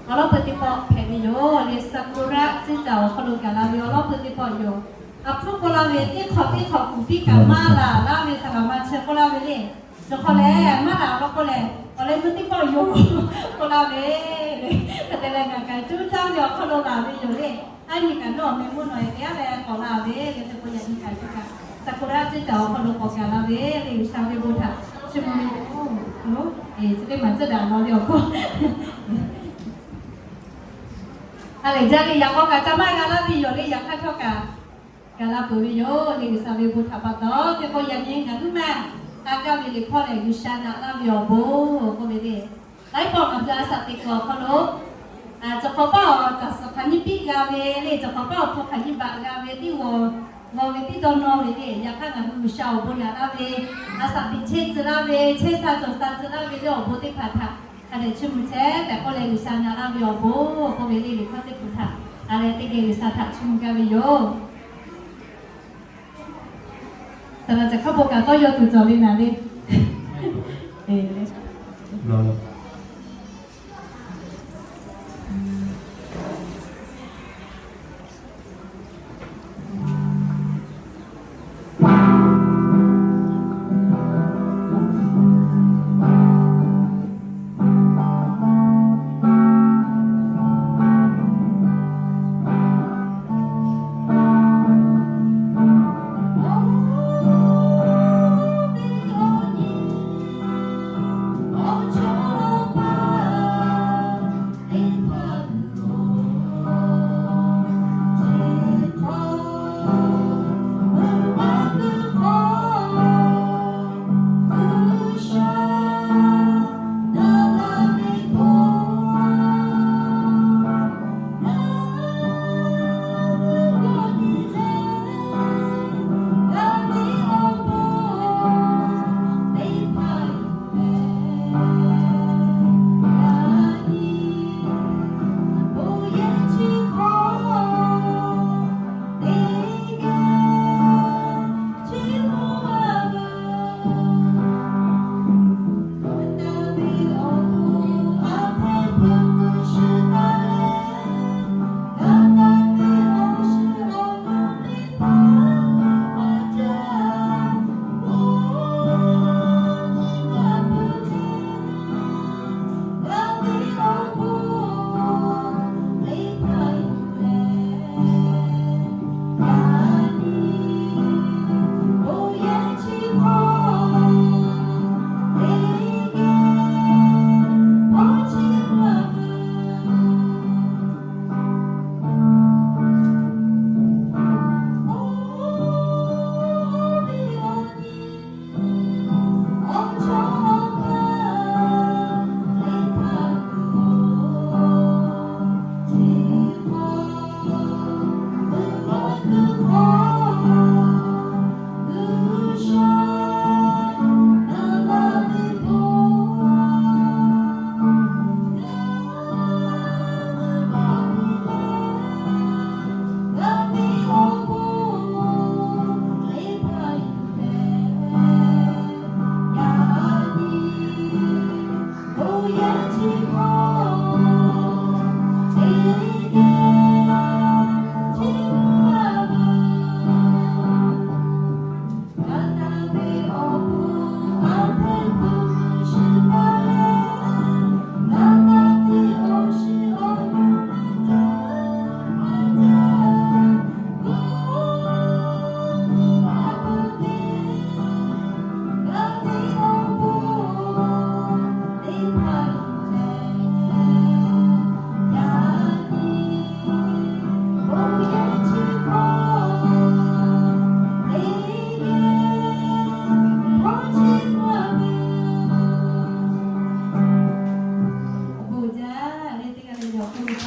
Awˬ lawn peuˬ teˇ pawˆ hpehꞈ ve yoˬ le. Sakura tcuhˉ caˬ awˬ hk'aw lo gaˬ la ve awˬ lawn peuˬ teˇ pawˆ yoˬ. A hpfuhˇ k'oˆ laˇ ve, teˇ hk'awꞈ teˇ hk'awꞈ kuˬ piˇ kaꞈ maˇ laˬ laˇ ve, saˍ laˍ ma chi k'oˆ laˇ ve le. Chaw hk'aw lehˬ maˇ laˬ law k'oˆ leh, awˬ leh meuˇ teˇ pawˆ yoˬ k'oˆ laˇ ve. Hk'e te leh ngaˬ kaꞈ cuˇ caˇ ve awˬ hk'aw lo laˬ ve yoˬ le. A nyi kaꞈ nawˬ meh mvuhˇ nawˬ e teˇ g'aˇ leh k'awꞈ la ve le. Hk'e k'o yaꞈ nyi kaꞈ chi kaꞈ Sakura tcuhˉ caˬ awˬ hk'aw lo k'awꞈ gaˬ la ve le. G'uiˬsha ve bon htaꞈ chiˇ mvuh ve yoˬ. Eˬ, chi teˇ maˬ tcuhˉ daꞈ law ve awˬ hk'oˆ a lehˬ jaˇ le. Yaꞈ k'aw kaꞈ ca maˇ g'a laˇ ve yoˬ le. Yaꞈ hk'aˇ htawˇ kaꞈ gaˬ la peuˬ ve yoˬ le. G'uiˬsha ve bon htaꞈ pa taw. Hk'e k'o yaꞈ nyi ngaˬ huiˉ maˇ a gaˇ ve liꞈ hkawˇ lehˬ, G'uiˬsha naꞈ laˇ ve awˬ bon k'oˆ ve le. Laiˉ pawˆ ngaˬ hui a shaꞈ teꞈ kuiˬ awˬ hk'aw lo, cawˬ hk'awꞈ paˉ awˬ caˬ suhˍ hk'aˬ nyiˇ piˆ g'a ve le. Cawˬ hk'awꞈ paˉ awˬ hpu hk'aˬ nyiˇ baꞈ g'a ve, teˇ g'awˬ g'awˬ ve, teˇ dawˇ nawˇ ve le. Yaꞈ hk'aˇ ngaˬ hui G'uiˬsha awˬ bon naꞈ laˇ ve, a shaꞈ teꞈ chehˇ tcuh laˇ ve, chehˇ sha cawˬ sha tcuh laˇ ve le, awˬ bon teˇ hpaˍ htaꞈ hk'a dehꞈ chiˇ mvuh chehˇ tehꞈ k'oˆ leh, G'uiˬsha naꞈ laˇ ve awˬ bon k'oˆ ve le. Liꞈ hkawˇ teˇ hpaˍ htaꞈ a leh teˇ geh G'uiˬsha htaꞈ chiˇ mvuh gaˇ ve yoˬ. Saˍ laꞈ ca hk'a bon kaꞈ tawˇ yaw tuˬ cawˬ ve naˍ le. Eˬ,